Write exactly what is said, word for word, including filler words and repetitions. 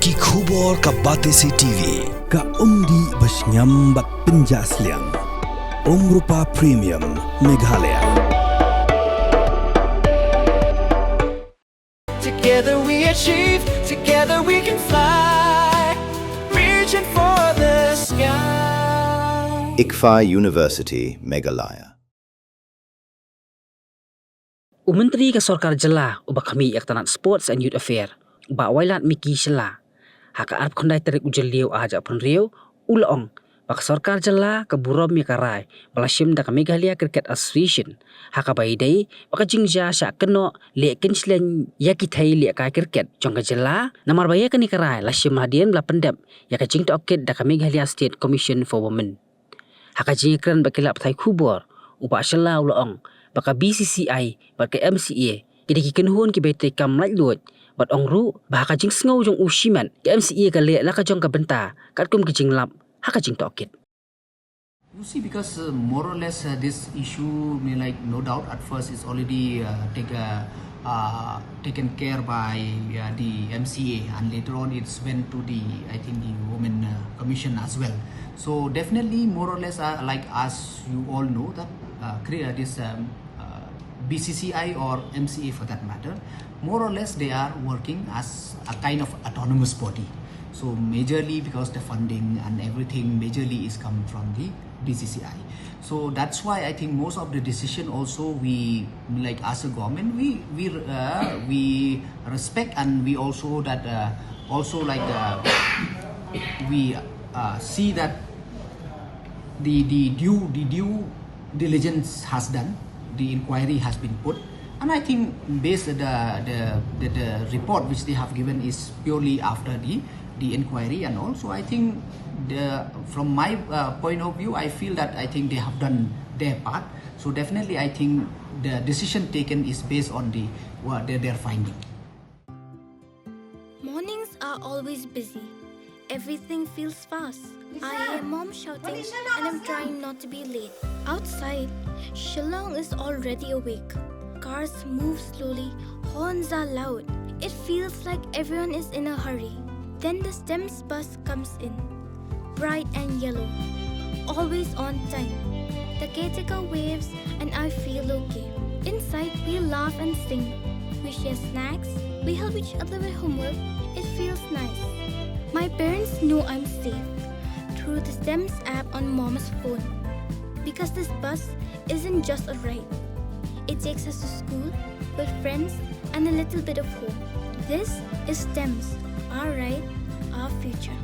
Ki khubor ka Batesi T V. Ka umdih ba shngiam bad pynjah sliang. Umrupa Premium Meghalaya. Together we achieve, together we can fly. Reaching for the sky. ICFAI University, Meghalaya. U Myntri ka Sorkar Jylla uba khmih ïa ka tnat Sports and Youth Affairs, u Bah Wailadmiki Shylla, ha ka arphew khyndai tarik u Jylliew ar hajar arphew hynriew, u la ong ba ka Sorkar Jylla ka burom ïa ka rai ba la shim da ka Meghalaya Cricket Association, ha kaba ïadei bad ka jingjia shah kynnoh leh kynshlei ïa ki thei lehkai cricket jong ka jylla, namar ba ïa kane ka rai la shim hadien ba la pyndep ïa ka jingtohkit da ka Meghalaya State Commission for Women. Ha ka jingïakren bad ki lad pathai khubor, u Bah Shylla u la ong ba ka B C C I bad ka M C A ki dei ki kynhun kiba ïatei kam laitluid, bad ong ruh ba ha ka jingsngew jong u shimet, ka M C A ka leh la ka jong ka bynta katkum ki jinglap ha ka jingtohkit. You see, because uh, more or less uh, this issue, may, like, no doubt at first it's already uh, take, uh, uh, taken care by uh, the M C A, and later on it's went to the, I think, the Women uh, Commission as well. So definitely, more or less, uh, like, as you all know that uh, cre- uh, this um, uh, B C C I or M C A for that matter, more or less they are working as a kind of autonomous body. So majorly because the funding and everything majorly is come from the B C C I. So that's why I think most of the decision also we, like, as a government, we we uh, we respect, and we also that uh, also, like, uh, we uh, see that the the due the due diligence has done, the inquiry has been put, and I think based the the the, the report which they have given is purely after the the inquiry and all. So I think the from my uh, point of view, I feel that I think they have done their part. So definitely, I think the decision taken is based on the what their, their finding. Mornings are always busy. Everything feels fast. I hear mom shouting and I'm trying not to be late. Outside, Shillong is already awake. Cars move slowly, horns are loud. It feels like everyone is in a hurry. Then the STEMS bus comes in. Bright and yellow. Always on time. The caretaker waves and I feel okay. Inside, we laugh and sing. We share snacks. We help each other with homework. It feels nice. My parents know I'm safe through the STEMS app on mom's phone. Because this bus isn't just a ride, it takes us to school, with friends, and a little bit of home. This is STEMS, our ride, our future.